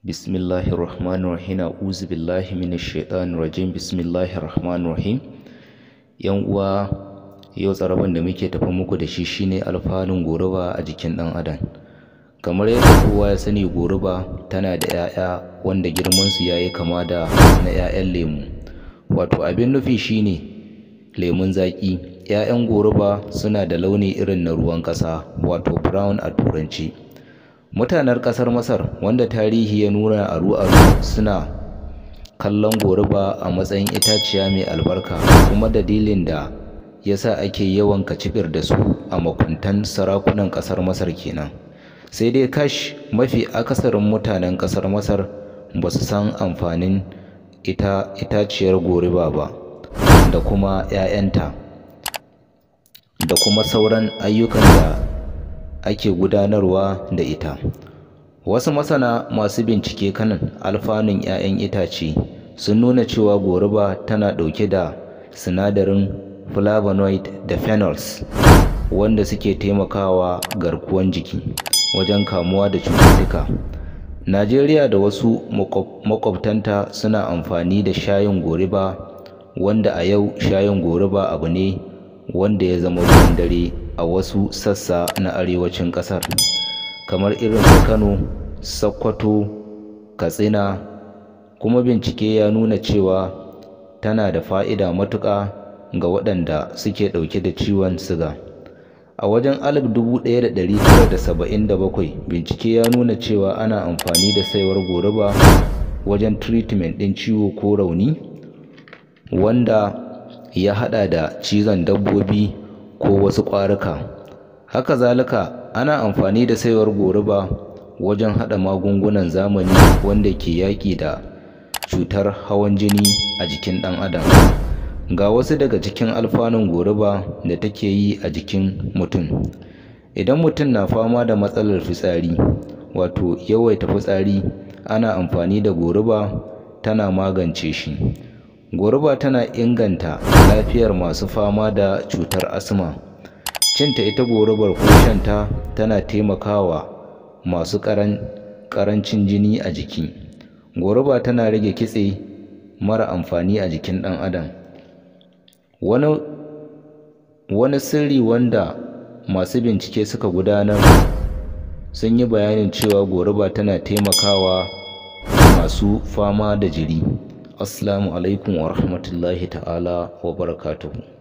Bismillahir Rahmanir Rahim. A'udhu billahi minash shaitanir rajim. Bismillahir Rahmanir Rahim. Yan uwa, yau tsaraban da muke tafi muku da shi shine alfanun goruba a jikin ɗan adam. Kamar yadda kowa ya sani, goruba tana da 'ya'ya wanda girman su yayi kama da na 'ya'yan lemu. Wato abin nufi shine lemun zaƙi. 'Ya'yan goruba suna da launi irin na ruwan ƙasa, wato brown a turanci. Mutanen ƙasar Masar, wanda tarihi ya nuna aru-aru, suna kallon goruba a matsayin itaciya mai albarka, kuma dalilin da yasa ake yawan kacibir da su a makwantan sarakunan ƙasar Masar kenan. Sai dai kash, mafi akasarin mutanen ƙasar Masar ba su san amfanin ita itaciyar goruba ba da kuma 'ya'yanta da kuma sauran ayyukan da ake gudanarwa da ita. Wasu masana masu bincike kan alfanun 'ya'yan itace sun nuna cewa goruba tana ɗauke da sinadarin flavonoid da phenols, wanda suke taimakawa garkuwan jiki wajen kamuwa da cututtuka. Najeriya da wasu makwabtanta suna amfani da shayin goruba, wanda a yau shayin goruba abu ne wanda ya zama ruwan dare a wasu sassa na arewacin ƙasar, kamar irin su Kano, Sokoto, Katsina. Kuma bincike ya nuna cewa tana da fa'ida matuƙa ga waɗanda suke ɗauke da ciwon siga. A wajen 1977, bincike ya nuna cewa ana amfani da saiwar goruba wajen treatment ɗin ciwo ko rauni wanda ya haɗa da cizon dabbobi ko wasu ƙwaruka. Haka zalika, ana amfani da saiwar goruba wajen haɗa magungunan zamani wanda ke yaƙi da cutar hawan jini a jikin ɗan adam. Ga wasu daga cikin alfanun goruba da take yi a jikin mutum. Idan mutum na fama da matsalar fitsari, wato yawaita fitsari, ana amfani da goruba tana magance shi. Goruba tana inganta lafiyar masu fama da cutar asma. Cinta ita gorubar ko shanta tana taimakawa masu ƙarancin jini a jiki. Goruba tana rage kitse mara amfani a jikin ɗan adam. Wani sirri wanda masu bincike suka gudanar sun yi bayanin cewa goruba tana taimakawa masu fama da jiri. Assalamu alaikum wa rahmatullahi ta'ala wa barakatuhu.